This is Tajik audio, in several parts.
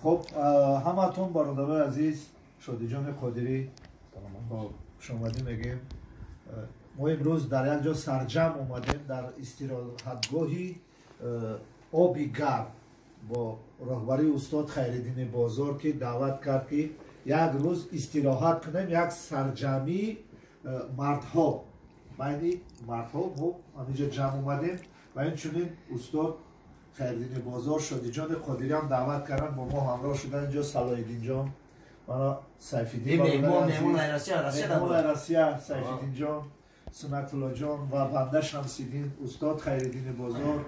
Хуб, ҳамаатон бародарои азиз, Шодиҷони Қодирӣ, хуб, хушомадӣ мегӯем. Мо имрӯз дар як ҷо сарҷамъ омадем дар истироҳатгоҳи Оби Гарм бо роҳбарии устод Хайриддини Бозор, ки даъват кард, ки як рӯз истироҳат кунем, як сарҷамъии мардҳо, байни мардҳо мо ҳаминҷо ҷамъ омадем ва инчунин устод Хайриддини Бозор, Шодиҷони Қодирӣ ҳам даъват карданд, бо мо ҳамроҳ шудан инҷо Салоҳиддинҷон, мана Сайфиддин, меҳмони Россия, Сайфиддинҷон, Сунатуллоҷон ва банда Шамсиддин, устод Хайриддини Бозор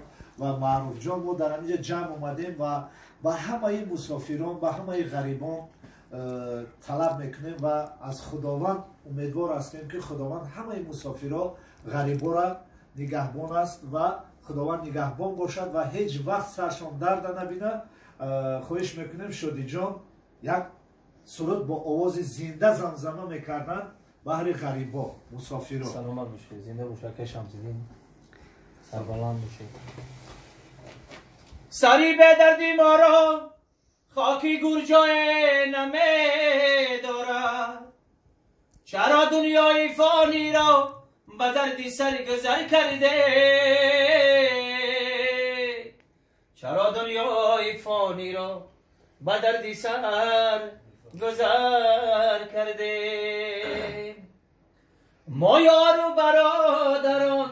ва Маъруфҷон. Мо дар ҳаминҷо ҷамъ омадем ва ба ҳамаи мусофирон, ба ҳамаи ғарибон талаб мекунем ва аз Худованд умедвор ҳастем, ки Худованд ҳамаи мусофиро, ғарибора нигаҳбон аст ва Худованд нигаҳбон бошад ва ҳеҷ вақт саршон дарда набинад. Хоҳиш мекунем, Шодиҷон як суруд бо овози зинда замзама мекарданд баҳри ғарибо, мусофиро. Саломат бошед, зинда бошед, акай Шамсиддин, сарбаланд бошед. Сари бедарди моро хоки гурҷое намедорад, чаро дунёи фониро ба дарди сар гузар карде, чаро дунёи фониро ба дарди сар гузар карде. Мо ёру бародарон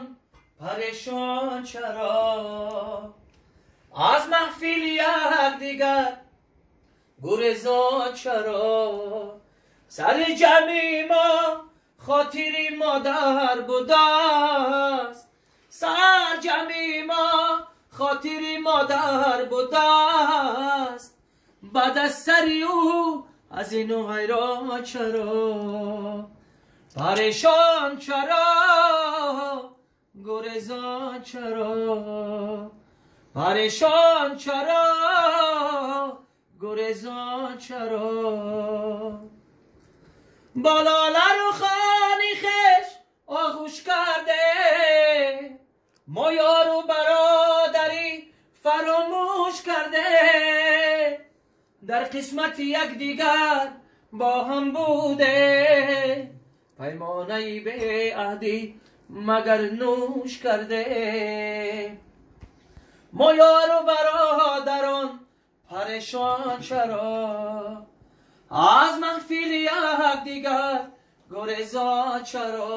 парешон чаро, аз маҳфили якдигар гурезон чаро, сари ҷамъи мо хотири модар будааст, сар ҷамъи мо хотири модар будааст, баъд аз сари ӯ аз ину ҳайрон чаро, парешон чаро, гурезон чаро, парешон чаро, гурезон чаро. Бо лола рухони хеш оғӯш карде, мо ёру бародарӣ фаромӯш карде, дар қисмати якдигар бо ҳам буде, паймонаи беаҳдӣ магар нӯш карде. Мо ёру бародарон парешон чаро, аз маҳфили якдигар гурезон чаро,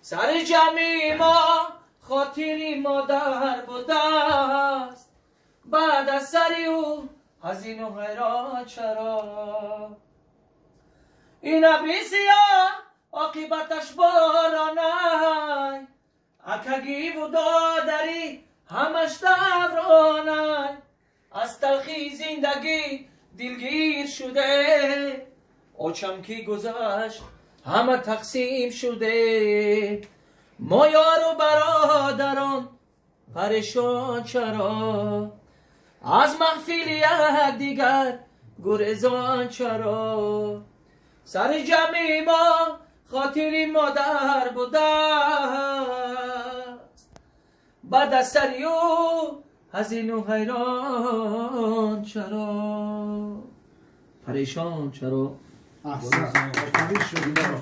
сари ҷамъи мо хотири модар будааст, баъд аз сари ӯ ҳазину ҳайрон чаро. Ин абри сиёҳ оқибаташ боронай, акагиву додарӣ ҳамаш давронай, аз талхии зиндагӣ дилгир шуде, очам ки гузашт ҳама тақсим шуде. Мо ёру бародарон парешон чаро, аз маҳфили якдигар гурезон чаро, сари ҷамъи мо хотири модар будааст, баъд аз сари ӯ ҳазину ҳайрон чаро, парешон чаро. Аҳсан, офарин Шодиҷон,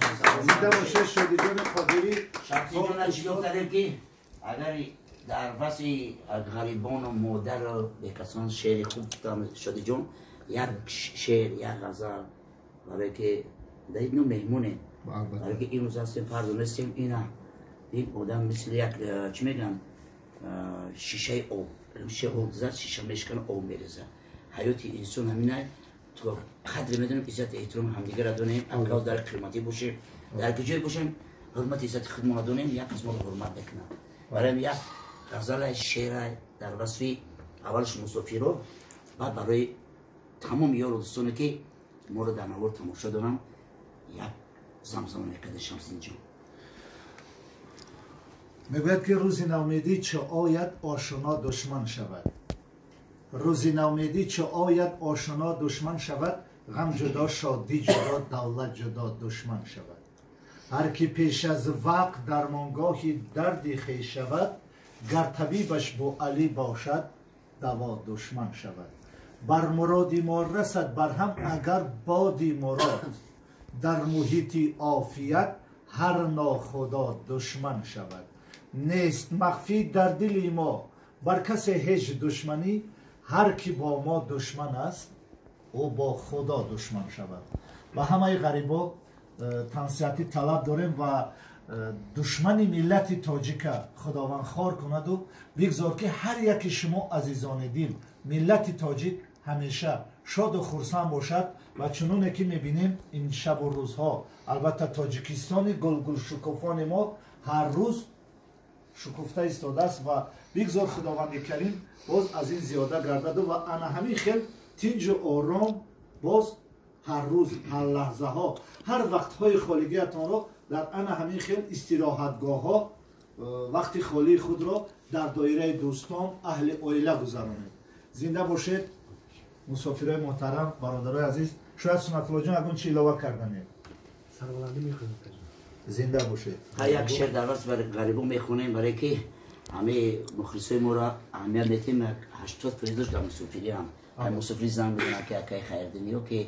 зинда бошед Шодиҷони Қодирӣ. Шамсиҷон, чӣ гуфтадем, ки агар дар васи ғарибону модару бекасон шеъри хуб гуфтам, Шодиҷон, як шеър, як ғазал, барое ки дар ино меҳмонем, барое ки имрӯз ҳастем, фардо нестем. Ина ин одам мисли як, чӣ мегӯянд, шишаи об, шиша об зад, шиша мешкана, об мерезад. Ҳаёти инсон ҳамина, то қадре медонем, иззати эҳтироми ҳамдигарро донем, акав дар қиматӣ бошем, дар куҷое бошем, ҳурмати иззати худмонро донем, як кас моро ҳурмат мекунад. Барои як ғазала, шеъра дар васфи аввалш мусофиро, баъд барои тамоми ёру дӯстоне, ки моро дар навор тамошо дорам, як замзама мекарда Шамсиддинҷон. Мегӯяд, ки рӯзи навмедӣ чо ояд, ошуно душман шавад, рӯзи навмедӣ чо ояд, ошуно душман шавад, ғам ҷудо, шодӣ ҷудо, давлат ҷудо душман шавад. Ҳар ки пеш аз вақт дармонгоҳи дарди хеш шавад, гар табибаш бо Алӣ бошад, даво душман шавад. Бар муроди мо расад барҳам агар боди мурод, дар муҳити офият ҳар нохудо душман шавад. Нест махфӣ дар дили мо бар касе ҳеҷ душманӣ, ҳар ки бо мо душман аст ӯ бо худо душман шавад. Ва ҳамаи ғарибо тансиҳатӣ талаб дорем ва душмани миллати тоҷика худованд хор кунаду бигзор ки ҳар яки шумо азизони дил миллати тоҷик ҳамеша шоду хурсанд бошад. Ва чуноне ки мебинем ин шабу рӯзҳо албатта тоҷикистони гулгулшукуфони мо ҳар рӯз шукуфта истодааст ва бигзор худованди карим боз аз ин зиёда гардаду ва ана ҳамин хел тинҷу ором боз ҳар рӯз, ҳар лаҳзаҳо, ҳар вақтҳои холигиятонро дар ана ҳамин хел истироҳатгоҳҳо вақти холии худро дар доираи дӯстон, аҳли оила гузаронед. Зинда бошед мусофирои муҳтарам, бародарои азиз. Шояд Сунатуллоҷон ягон чи илова карданед? Сарбаландӣ мехоҳем. Зинда бошед. Як шеър дар васф ғарибо мехонем, барое ки ҳамаи мухлисои моро аҳамият метем. 80%-аш дар мусофириам. Мусофири зан мезанад ки акаи Хайрдин ё ки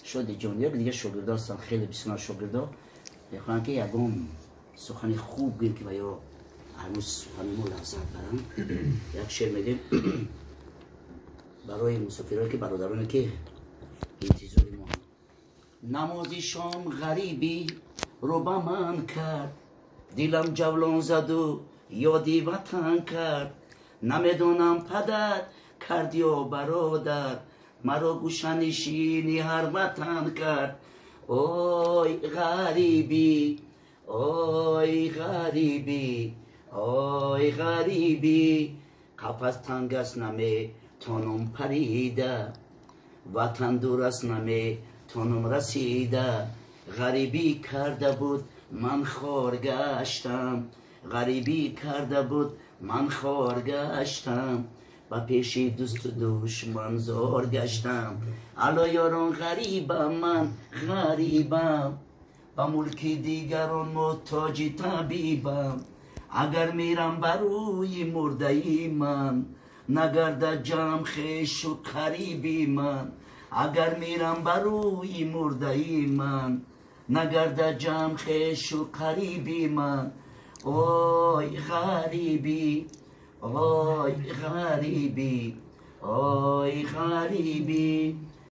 Шодиҷон ё дигар шогирдо ҳастанд, хеле бисёр шогирдо мехоҳанд ки ягон сухани хуб гӯем ки ва ё ҳамун сухани мо лаззат баранд. Як шеър мегӯем барои мусофирое ки бародароне ки интизори мо. Намози шом ғарибӣ рӯ ба ман кард, дилам ҷавлон заду ёди ватан кард. Намедонам падар кард ё бародар, маро гӯшанишини ҳар ватан кард. Ой ғарибӣ, ой ғарибӣ, ой ғарибӣ, қафас танг аст наметонам парида, ватан дур аст наметонам расида. Ғарибӣ карда буд ман хор гаштам, ғарибӣ карда буд ман хор гаштам, ба пеши дӯсту душман зор гаштам. Ало ёрон ғарибам, ман ғарибам, ба мулки дигарон муҳтоҷи табибам. Агар мирам ба рӯи мурдаи ман, нагардад ҷамъ хешу қариби ман. Агар мирам ба рӯи мурдаи ман, нагардад ҷамъ хешу қариби ман. Ой ғарибӣ, ой ғарибӣ, ой ғарибӣ.